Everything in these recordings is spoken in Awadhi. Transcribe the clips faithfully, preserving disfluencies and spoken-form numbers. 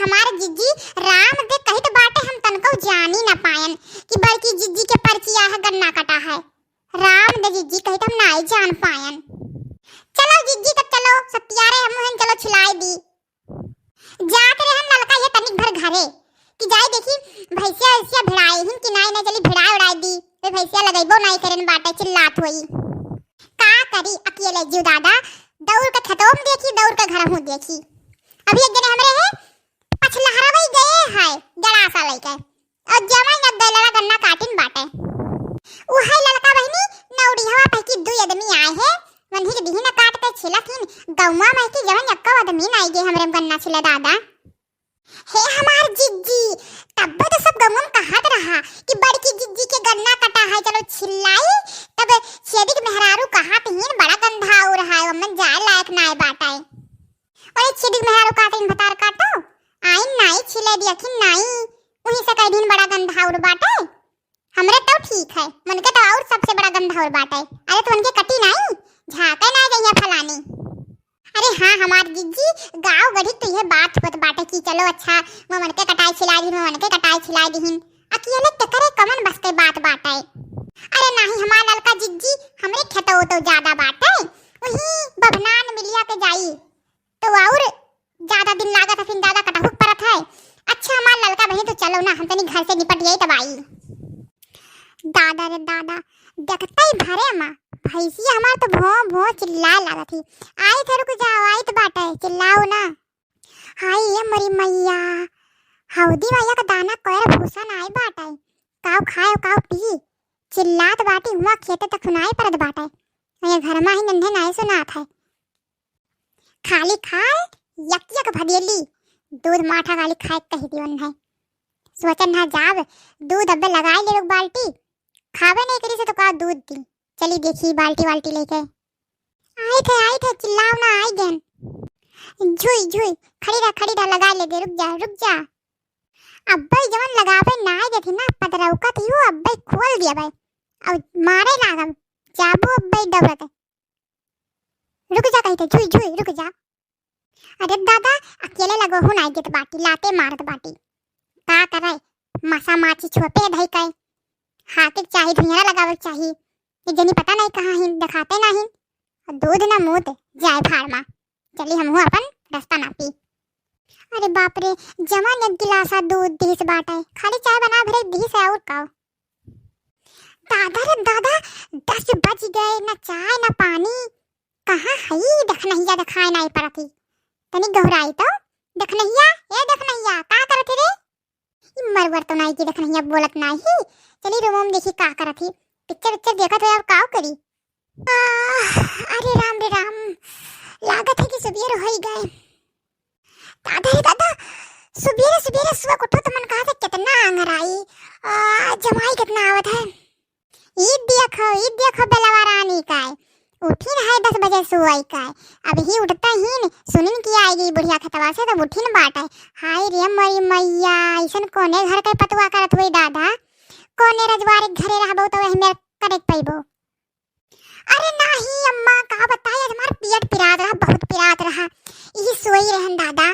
हमार जिज्जी राम दे कहित बाटे, हम तनको जानी न पायन कि बड़की जिज्जी के परचिया है, गन्ना कटा है। राम दे जिज्जी कहित हम नाई जान पायन। चलो जिज्जी, तब चलो सत्यारे हम हन, चलो छिलाई दी। जात रहन ललका ये तनिक भर घरे कि जाई देखी भैंसिया वैसिया भिड़ाए हिन कि नाई, नाई चली भिड़ाए उड़ाए दी। वे भैंसिया लगइबो नाई करेन बाटे, चिल्लात होई। का करी अकेले जीव दादा, दौड़ के खेतों में देखी, दौड़ के घरहूँ देखी। अभी एक जने हमरे है पछलहरवई गए है गड़ासा लइके, और जवाई न गैलरा गन्ना काटिन बाटे। उहई ललका बहिनी नौड़िहवा पहकी दुई आदमी आए है, वन्ही के दिही न काट के छिलत हिन। गौवा में की जवन एक्को आदमी नाई गे हमरे गन्ना छिले दादा। हे हमार जिज्जी, तब्बे तो सब गौवा में कहत रहा कि बड़की जिज्जी के गन्ना कटा है, चलो छिलाई। तब छेदी के मेहरारू कहत हिन बड़ा गंधाउर है, ओमन जाए लायक नाय बाटे। अरे छेदी के मेहरारू कहत हिन भतार काटो, आइन नाई छिले दिया कि नाई, उही से कह दिन बड़ा गंधाउर बाटे। हमरे तो ठीक है, मन के तो और सबसे बड़ा गंधाउर बाटे। अरे तो उनके कटी नाई, झाके ना जइया फलानी। अरे हाँ हमार जिज्जी, गाँव गढ़ी तो ये बात होत बाटे कि चलो अच्छा, वो मन के कटाई छिला दिहिन, वो मन के कटाई छिला दिहिन। अकेले केकरे कमन बस के बात बाटे। अरे नाही हमार ललका जिज्जी, हमरे खेतौ तो ज्यादा बाटे, वही बभनान मिलिया के जाई तो और ज्यादा दिन लागत है, फिर ज्यादा कटहुक परत है। अच्छा हमार ललका बहिनी, तो चलो ना, हम तनी घर से निपट जाई तब आई। दादा रे दादा, देखते ही भरे मा भैंसिया हमार तो भों भों चिल्लाए लागत ही। आई थे, रुक जाओ, आई तो बाटे, चिल्लाओ ना। हाय ये मोरी मैया, हौदी मैया का दाना कोयर भूसा ना आई बाटे। काव खाए काव पी, चिल्लात बाटी हुआ खेते तक सुनाई परत बाटे। ये घर मा ही नन्हे नाई सुनात है। खाली खाए यक यक भदेली, दूध माठा खाली खाए कही दियो उन्हें। सोचन ना जाब, दूध अब्बे लगाए ले लोग बाल्टी, खावे नहीं करी से तो का दूध दी। चली देखी बाल्टी वाल्टी लेके। आई थे, आई थे, चिल्लाओ ना, आई गन। झुई, झुई, खड़ी रह, खड़ी रह, लगा ले दे, रुक जा, रुक जा। अब्बे जवन लगावे ना आई देती ना, पदरौका थी हो, अब्बे खोल दिया भाई। अब मारे लागब, जाबो अब्बे डबरते। रुक जा कही थे, झुई, झुई, रुक जा। अरे दादा, अकेले लगोहू नाई देत बाटी, लाते मारत बाटी। का करे, मसा माची छोपे धई के। हाथे के चाही, धुइयारा लगावे के चाही। ये जनी पता नहीं कहाँ हिन, देखाते ना हिन। और दूध ना मूत, जाए भाड़ मा। चली हमहू अपन रास्ता नापी। अरे बाप रे, जवन एक गिलासा दूध दिहिस बाटे, खाली चाय बना भरे दिहिस है और का। दादा रे दादा, दस बज गए, ना चाय ना पानी। कहाँ हई दखनहिया, देखाए नाई परत ही। तनी गहुराई तो। दखनहिया, ए दखनहिया, का करत ही रे? ई मरवर तो नाई की दखनहिया बोलत नाई ही। चली रूम में देखी का करत ही। पिक्चर उच्चर देखत हो और का करी? आह, अरे राम रे राम, लागत है कि सुबेर होई गए। दादा रे दादा, सुबेरे सुबेरे सुबह उठो तो मन कहा था कितना आंगर आई। आ, जमाई कितना आवत है। ई देखो, ई देखो बेलवा रानी काय। उठिन है दस बजे सुवई काय। अबही उठता ही न, सुनिन कि आई गई बुढ़िया खेतवा से, तब उठिन बाटे। हाय रे मोरी मैया, ऐसन कोने घर के पतवा करत हुई दादा? कोने रजवारे के घरे रहबो तो वही मेर करे के पइबो। अरे नाही अम्मा, का बताई, आज हमार पेट पिरात रहा, बहुत पिरात रहा। यही सोई रहन दादा।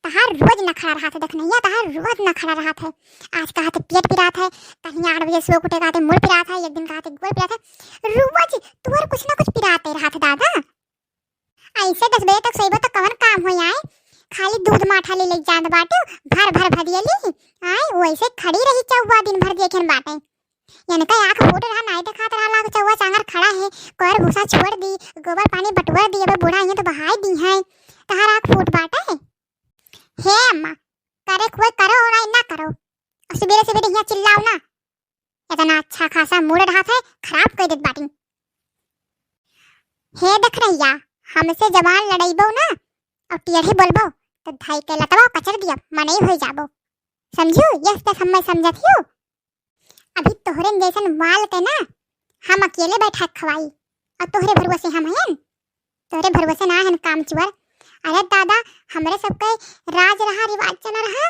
तहार रोज नखरा रहत है दखनहिया, तहार रोज नखरा रहत है। आज कहत है पेट पिरात है, तहिया आठ बजे सो के उठे कहत है मुड़ पिरात है, एक दिन कहत है गोड़ पिरात है। रोज तोर कुछ ना कुछ पिराते रहत है दादा। ऐसे दस बजे तक सोइबो तो कवन काम हो आए? खाली दूध माठा ले ले जात बाटे, भर भर भदियली। आए वैसे खड़ी रही चौवा दिन भर देखेन बाटे। इनका आँख फूट रहा, नाई देखात रहा, लाग चौवा चांगर खड़ा है, कोयर भूसा छोड़ दी, गोबर पानी बटोर दी, अबे बूढ़ा हियाँ तो बहाई दी है, तहार आँख फूट बाटे। हे अम्मा, करे खुए करो, नाई ना करो, और सुबेरे सुबेरे हियाँ चिल्लाओ ना, इतना अच्छा खासा मूड रहा थे, खराब कर देत बाटी। हे दखनहिया, हमसे जबान लड़ाइबो ना, और टेढ़े बोलबो, तो धाई के लतवा कचर दिया, मनई हो जाबो, समझू? यह तो समय समझत हियो। अभी तोहरे जैसन माल के ना हम अकेले बैठा के खवाई, और तोहरे भरोसे हम हन, तोहरे भरोसे ना हन कामचुअर। अरे दादा, हमरे सबके राज रहा, रिवाज चला रहा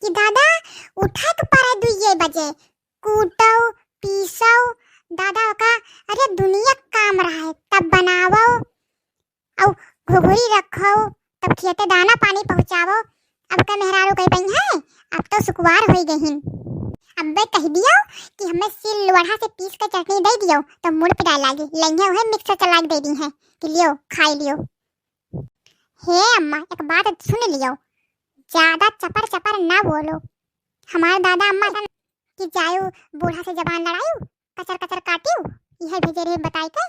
कि दादा उठा के परे दुइये बजे, कूटो, पीसो, दादा का, अरे दुनिया काम रहा है, तब बनावो, और घुघुरी रखो, तब खेते दाना पानी पहुँचावो। अब का मेहरारू कही पइहैं, अब तो सुकुवार होइ गहिन। अब्बे कहि दियो कि हमें सिल लोढ़ा से पीस के चटनी दइ दियो, तो मुड़ पिटाए लागी, लइहैं उहै मिक्सर चला के दइ दिहैं कि लियो, खाइ लियो। हे अम्मा, एक बात सुन लियो, ज्यादा चपर चपर ना बोलो। हमार दादा अम्मा था ना कि जायो बूढ़ा से जबान लड़ायो, कचर कचर काटियो, इहै भेजे रहे बताइ के।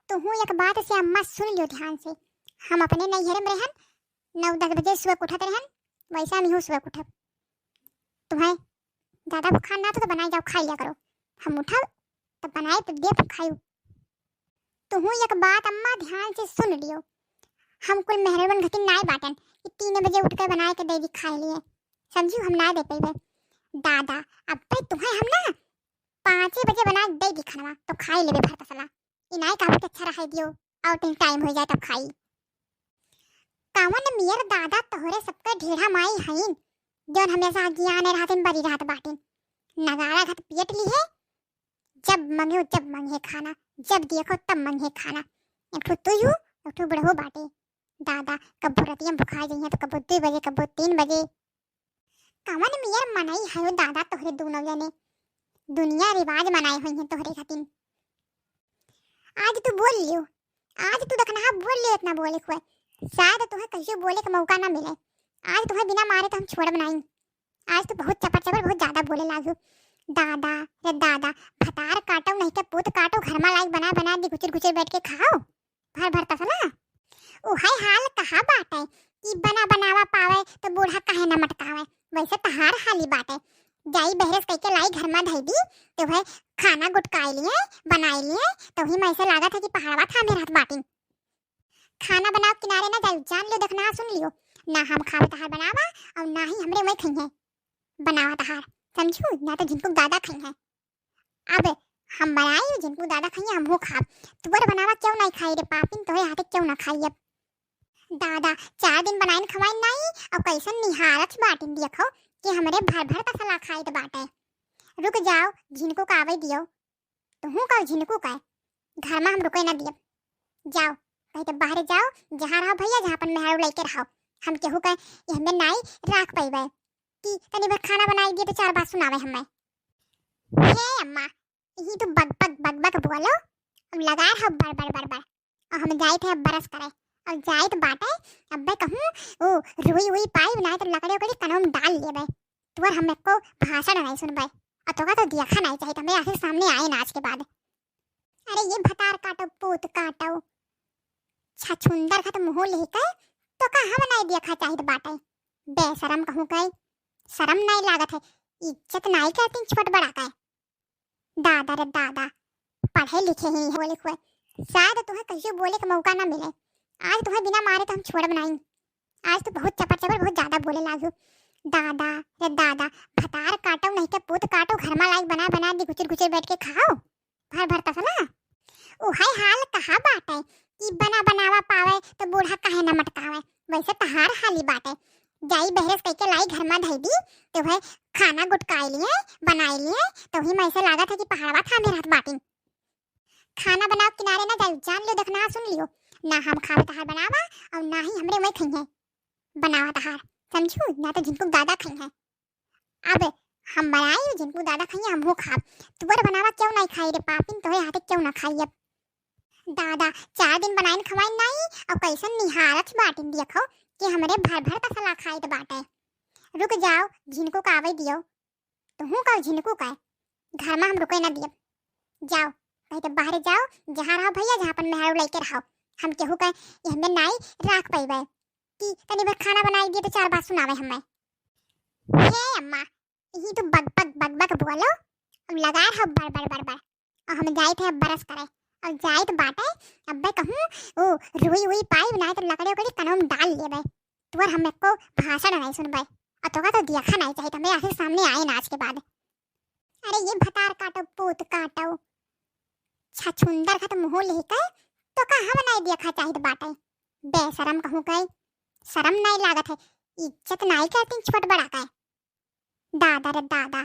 तुहूँ एक बात से अम्मा सुन लियो ध्यान से, हम अपने नैहरे में रहन, नौ दस बजे सुबह के उठत रहन, वैसे हम इहूँ सुबह के उठब। तुम्हें ज्यादा बुखार ना तो, तो बनाए जाओ, खाइ लिया करो। हम उठब तब बनाए तो देब खायो। तुहूँ एक बात अम्मा ध्यान से सुन लियो, हम कुल मेहरबन घटिन नाय बाटन कि तीन बजे उठ के बनाए के दे दी खाए लिए। समझू, हम ना दे पइबे। दादा, अब्बे तुम्हें हम ना पाँचे बजे बनाए के दे दी खानवा, तो खाए लेबे भर तसला। ई नाय कहबे कि अच्छा रहे दियो, और तनी टाइम होइ जाए तब खाई। कवन मियर दादा तोहरे सबके ढेढ़ा माई हईन, जौन हमेशा ज्ञान रहतिन बरी रहत बाटिन। नगाड़ा घत पियट लिहे, जब मंगे जब मंगे खाना, जब देखो तब मंगे खाना। एक ठो तुयू, एक ठो बुढ़ऊ बाटे। दादा, कब्बो रतिया में भुखाइ जइहैं तो कब्बो दुइ बजे, कब्बो तीन बजे। कवन मियर मनई हयो दादा तोहरे दूनो जने। दुनिया रिवाज मनाए होइहैं तोहरे खातिन। आज तू बोल लियो, आज तू दखनहा बोल लियो, इतना बोले हुए। शायद तुहैं कहियो बोले के मौका ना मिले। आज तुहैं बिना मारे तो हम छोड़ब नाई। आज तू बहुत चपर चपर, बहुत ज्यादा बोले लागू। दादा रे दादा, भतार काटो नहीं के पूत काटो, घर में लाइक बना बना दी, घुचुर घुचुर बैठ के खाओ भर भर तसला। उहै हाल कहा बाटे कि बना बनावा पावे तो बूढ़ा काहे न मटकावे। वैसे तहार हाली बाटे, जाई बहरस कइके लाई घर में धई दी, तो वह खाना गुटकाई लिए, बनाई लिए, तो वही में ऐसे लागत है कि पहाड़वा थामे रहत बाटी। खाना बनाओ किनारे ना जाई, जान लियो, देखना सुन लियो, ना हम खावे तहार बनावा और ना ही हमरे वही खइहैं बनावा तहार, समझू, ना तो झिनकू दादा खइहैं। अब हम बनाई, झिनकू दादा खइहैं, हमहू खाब। तुअर बनावा क्यों नहीं खाई रे पापिन, तोहरे हाथे क्यों ना खाई अब। दादा, चार दिन बनाइन खवाइन नाई, और कैसन निहारत बाटिन देखो कि हमरे भर भर तसला खाइत बाटे। रुक जाओ, झिनकू का आवे दियो। तुहू का झिनकू का, घर में हम रुके ना दियब। जाओ, कहीं तो बाहरे जाओ, जहाँ रहो भैया, जहाँ अपन मेहरारू लइके रहो। हम केहू का ये हमें नाई राख पइबे कि तनी भर खाना बनाई दिए तो चार बात सुनावे हमें। हे अम्मा, यही तो बग बग बग बग बोलो, अब लगा रहो बर बर बर बर। और हम जाइत है अब बरस करे, और जाइत बाटे, अब्बे कहूँ ओ रुई उई पाई ना तो लकड़ी उकड़ी कनवा में डाल लेबे। तुअर हम एको भाषण नहीं सुनबे, और तोका तो देखा नहीं चाहिए, हमें आखिर सामने आए ना आज के बाद। अरे ये भतार काटो, पूत काटो, छछुंदर खत मुँह लेके, तोका हम नहीं देखा चाहित बाटे। बेशरम कहूँ के, शरम नहीं लागत है, इज्जत नहीं करतीन छोट बड़ा के। दादा रे दादा, पढ़े लिखे ही हो लिखुए, शायद तुहैं कहियो बोले के मौका ना मिले। आज तुहैं बिना मारे तो हम छोड़ब नाई। आज तो बहुत चपर चपर, बहुत ज्यादा बोले लागू। दादा रे दादा, भतार काटो नहीं के पूत काटो, घर में लाइक बना बना दी, घुचुर घुचुर बैठ के खाओ भर भर तसला। उहै हाल कहा बाटे कि बना बनावा पावे तो बूढ़ा काहे न मटकावे। वैसे तहार हाली बाटे, जाई बहरस कइके लाई घर में धई दी, तो वह खाना गुटकाई लिए, बनाई लिए, तो वही में ऐसे लागत है कि पहाड़वा थामे रहत बाटिन। खाना बनाओ किनारे ना जाई, जान लियो, देखना सुन लियो, ना हम खावे तहार बनावा और ना ही हमरे वही खइहैं बनावा तहार, समझू, ना तो झिनकू दादा खइहैं। अब हम बनाई, झिनकू दादा खइहैं, हमहू खाब। तुअर बनावा क्यों नहीं खाई रे पापिन, तोहरे हाथे क्यों ना खाई अब। दादा, चार दिन बनाइन खवाइन नाई, और कैसन निहारत बाटिन देखो कि हमरे भर भर तसला खाइत बाटे। रुक जाओ, झिनकू का आवे दियो। तुहू का झिनकू का, घर में हम रुके ना दियब। जाओ, कहीं तो बाहरे जाओ, जहाँ रहो भैया, जहाँ अपन मेहरारू लइके रहो। हम केहू का ये हमें नाई राख पइबे कि तनी भर खाना बनाई दिए तो चार बात सुनावे हमें। हे अम्मा, यही तो बग बग बग बग बोलो, अब लगा रहो बर बर बर बर। और हम जाइत है अब बरस करे, और जाइत बाटे, अब्बे कहूँ ओ रुई उई पाई ना तो लकड़ी उकड़ी कनवा में डाल लेबे। तुअर हम एको भाषण नहीं सुनबे, और तोका तो देखा नहीं चाहिए, हमें आखिर सामने आए ना आज के बाद। अरे ये भतार काटो, पूत काटो, छछुंदर खत मुँह लेके, तोका हम नहीं देखा चाहित बाटे। बेशरम कहूँ के, शरम नहीं लागत है, इज्जत नहीं करतीन छोट बड़ा के। दादा रे दादा,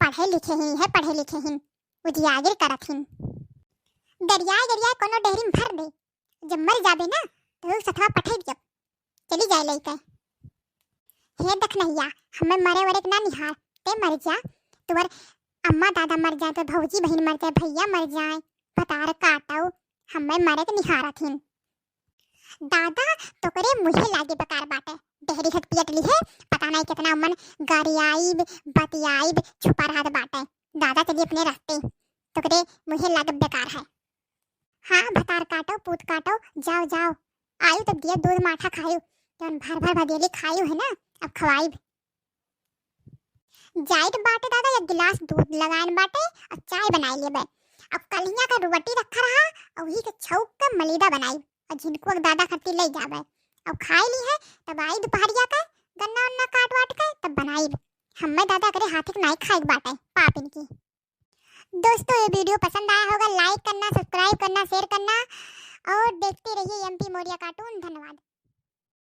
पढ़े लिखे ही है, पढ़े लिखे ही, उजियागिर करत ही। गरियाए गरियाए कोनो डेहरी में भर दे, जब मर जाबे ना, तो सथवा पठाई दिया, चली जाए लइके। हे दखनहिया, हमें मरे वरे के ना निहार, ते मर जा, तोर अम्मा दादा मर जाए, तोर भौजी बहिन मर जाए, भैया मर जाए, भतार काटउ, हमें मरे के निहारत हिन। दादा तोकरे मुँहे लागे बेकार बाटे, डेहरी हट पियट लिहे, पता नहीं कितना उमन गरियाइब, बतियाइब, छुपा रहत बाटे। दादा चली अपने रास्ते, तोकरे मुँहे लागे बेकार है। हाँ, भतार काटउ, पूत काटउ, जाओ, जाओ। आयु तब दिया दूध माठा खायु, जौन भर भर भदेली खायु है ना, अब खवाइब। जाइत बाटे दादा, एक गिलास दूध लगाइन बाटे, अब चाय बनाई लेबे। अब कलिया का रोटी रखा रहा, और वही के छौक के मलीदा बनाई, और झिनकुआ के दादा खातिर ले जाबे। अब खाई लिहे, तब आई दोपहरिया के, गन्ना उन्ना काट वाट के, तब बनाई। हमें दादा करे हाथ के नाई खाए के बाटे, पाप इनकी। दोस्तों, ये video पसंद आया होगा, like करना, subscribe करना, share करना और देखते रहिए एमपी मौर्या cartoon। धन्यवाद।